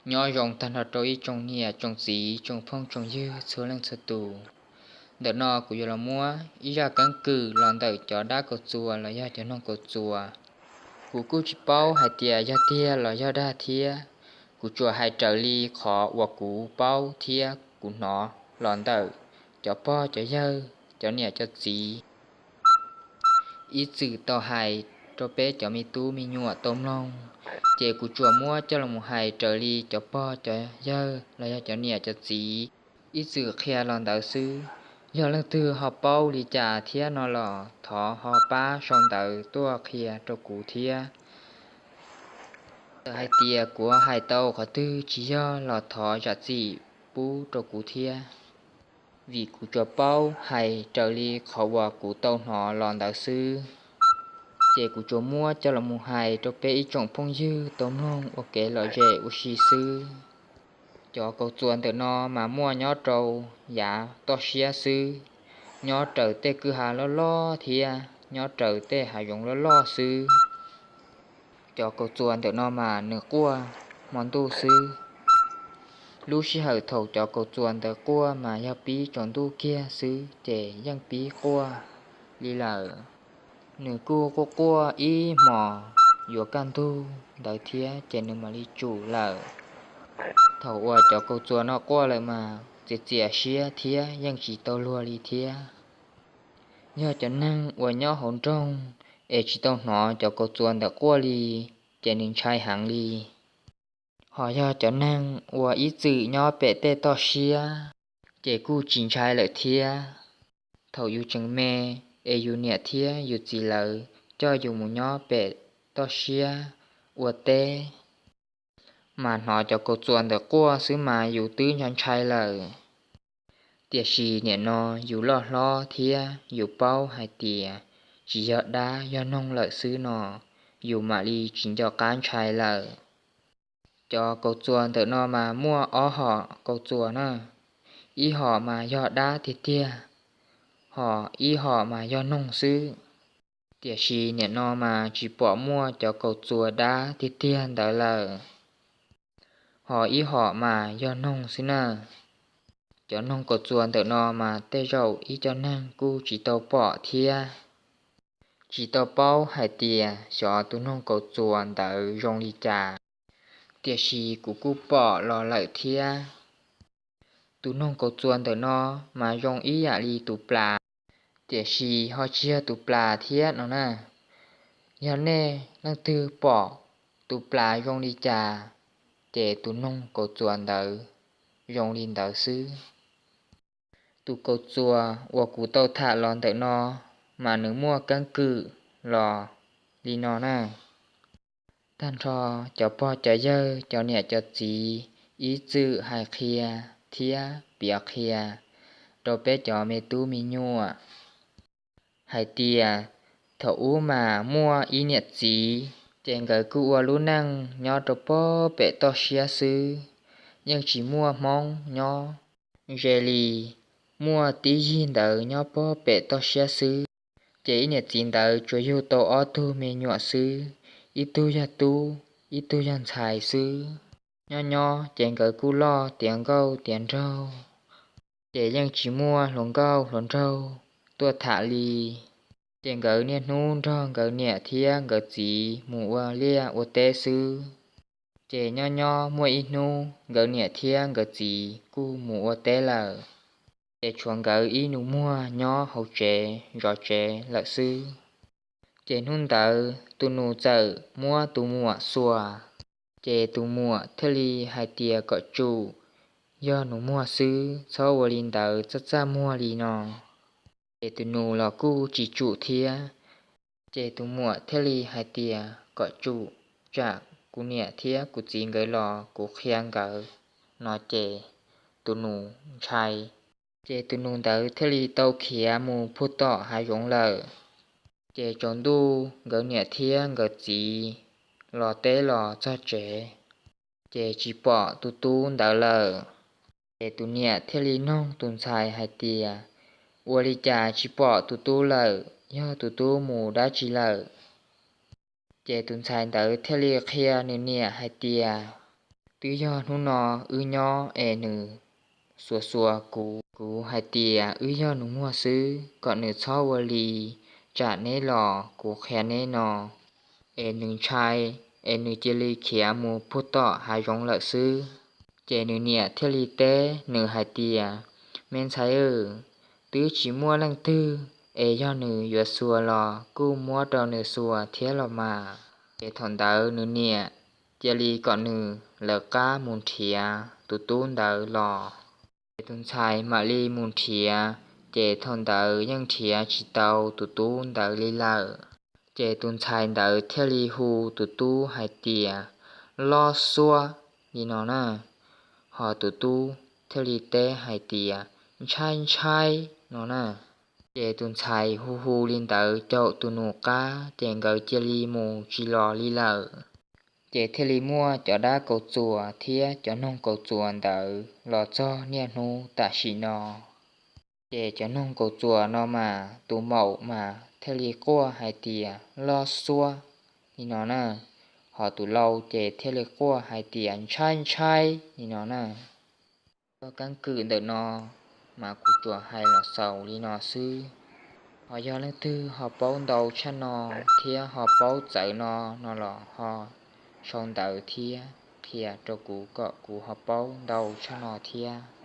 Nyob zoo tag nrho rau ib tsoom niam tsoom txiv tsoom phooj tsoom ywg txhua leej txhua tus. Ntawm no kuv yuav los muab ib zaj keeb kwm los ntawm cov dab kaus txuas los yog cov noog kaus txuas. Kuv kuj tsis paub hais tias yog tiag los yog dag thiab. Kuv tsuas hais raws li qhov uas kuv paub thiab kuv hnov los ntawm cov pog cov yawg, cov niam cov txiv ib txwm tau hais rau peb cov me tub me nyuam tau mloog, ces kuv tsuas muab coj los mus hais raws li cov pog cov yawg los yog cov niam cov txiv ib txwm qhia los ntawd xwb. Yog leej twg ho paub li cas thiab no los thov ho pab sau ntawv tuaj qhia rau kuv thiab. Txawm hais tias kuv hais tau qhov twg tsis yog los thov zam txim pub rau kuv thiab, vim kuv tsuas paub hais raws li qhov uas kuv tau hnov los ntawd xwb. Ces kuv tsuas muab coj los mus hais rau peb ib tsoom phooj ywg tau mloog ua kev lom zem ua si xwb. Cov kaus txuas ntawm no mas muaj nyob rau yav toj siab xwb, nyob raws tej kwj ha loj loj thiab nyob raws tej hav zoov loj loj xwb. Cov kaus txuas ntawm no mas nws quaj hmo ntuj xwb. Lub sij hawm thaum cov kaus txuas ntawd quaj mas yog pib tsaus ntuj kiag xwb ces yeej pib quaj li lawm. Nws kuj quaj quaj ib hmos yuav kaj ntug ntawd thiab ces nws mam li tsum lawm. Thaum uas cov kaus txuas no quaj lawm mas txias txias siab thiab yeej tsis tau luag li thiab. Yog cov neeg uas nyob hauv nroog es tsis tau hnov cov kaus txuas ntawd quaj li, ces nws ntshai heev li. Ho yog cov neeg uas ib txwm nyob pem tej toj siab, ces kuj tsis ntshai lawm thiab. Thaum yus tseem me, es yus niam thiab yus txiv lawv coj yus mus nyob pem toj siab ua teb, mas hnov cov kaus txuas ntawd quaj xwb mas yus twb ntshai ntshai lawm. Tiam sis nim no yus loj hlob thiab yus paub hais tias tsis yog dab yog noog lawm xwb no, yus mam li tsis nco qab ntshai lawm. Cov kaus txuas ntawm no mas muaj ob hom kaus txuas na, ib hom mas yog dab tiag tiag, ho ib hom mas yog noog xwb. Tiam sis nim no mas tsis pom muaj cov kaus txuas dab tiag tiag ntawd lawm, ho ib hom mas yog noog xwb na. Cov noog kaus txuas ntawm no mas tej zaum ib co neeg kuj tsis tau pom thiab, tsis tau paub hais tias xyov tus noog kaus txuas ntawd zoo li cas, tiam sis kuv kuj pom los lawm thiab. Tus noog kaus txuas ntawm no mas zoo ib yam li tus plas, tiam sis ho tsis yog tus plas thiab no na. Yog nej leej twg pom tus plas zoo li cas, ces tus noog kaus txuas ntawd zoo li ntawd xwb. Tus kaus txuas uas kuv tau tham los ntawm no mas nws muaj keeb kwm los li no na. Tag nrho cov pog cov yawg, cov niam cov txiv ib txwm hais qhia thiab piav qhia rau peb cov me tub me nyuam hais tias thaum ub mas muaj ib niam txiv, ces nkawd kuj ua lub neej nyob rau pog pem toj siab xwb, yeej tsis muaj Hmoob nyob ze li. Muaj tib yig ntawd nyob pog pem toj siab xwb, ces ib niam txiv ntawd tsuas yug tau ob tug me nyuam xwb, ib tug yog tub, ib tug yog ntxhais xwb. Nyob nyob ces nkawd kuj loj tiav nkauj tiav nraug, ces yeej tsis muaj hluas nkauj hluas nraug tuaj tham li. Ces nkawd niaj hnub nrog nkawd niam thiab nkawd txiv mus ua liaj ua teb xwb. Ces nyob nyob muaj ib hnub nkawd niam thiab nkawd txiv kuj mus ua teb lawm, ces tshuav nkawd ib nus muag nyob hauv tsev zov tsev lawm xwb. Ces hnub ntawd tus nus txawm muab tus muam xuas, ces tus muam thiaj li hais tias kom tsum, yog nus muag xwb txhob ua li ntawd txaj txaj muag li no. Ces tus nus los kuj tsis tsum thiab. Ces tus muam thiaj li hais tias kom tsum, tsam kuv niam thiab kuv txiv nkawd los kuv qhia nkawd no ces tus nus ntshai. Ces tus nus ntawd thiaj li tau khiav mus puag tom hav zoov lawm. Ces tsaus ntuj nkawd niam thiab nkawd txiv los teb los txog tsev, ces tsis pom tus tub ntawd lawm. Ces tus niam thiaj li noog tus ntxhais hais tias, ua li cas tsis pom tus tub lawm, yog tus tub mus dab tsi lawm? Ces tus ntxhais ntawd thiaj li qhia nws niam hais tias, Twb yog hnub no wb nyob es nws xuas xuas kuv, kuv hais tias wb yog nus muag xwb, kom nws txhob ua li, tsam neb los kuv qhia neb no. Es nws ntshai, es nws cia li khiav mus puag tom hav zoov lawm xwb. Ces nws niam thiaj li teb nws hais tias, Me ntxhais, twb tsis muaj leej twg, es yog nws yuav xuas los kuj muab rau nws xuas thiab los mas. Ces thaum ntawd nws niam cia li kom nws lawv qab mus nrhiav tus tub ntawd los. Ces tus ntxhais mam li mus nrhiav, ces thaum ntawd yeej nrhiav tsis tau tus tub ntawd li lawm. Ces tus ntxhais ntawd thiaj li hu tus tub hais tias, Loj xuab, li no na. Ho tus tub thiaj li teb hais tias, Ntshai ntshai, no na. Ces tus ntxhais hu hu li ntawd caum tus nus qab, ces nkawd cia li mus tsis los li lawm. Ces thiaj li muaj cov dab kaus txuas thiab cov noog kaus txuas ntawd los txog niaj hnub tam sim no. Ces cov noog kaus txuas no mas tus maum mas thiaj li quaj hais tias, Loj xuab, li no na. Ho tus lau ces thiaj li quaj hais tias, Ntshai ntshai, li no na. Txoj keeb kwm ntawm no mas kuv tsuas hais los xaus li no xwb. Ho yog leej twg ho paub ntau tshaj no thiab ho paub txawv no no los ho sau ntawv thiab qhia rau kuv kom kuv ho paub ntau tshaj no thiab.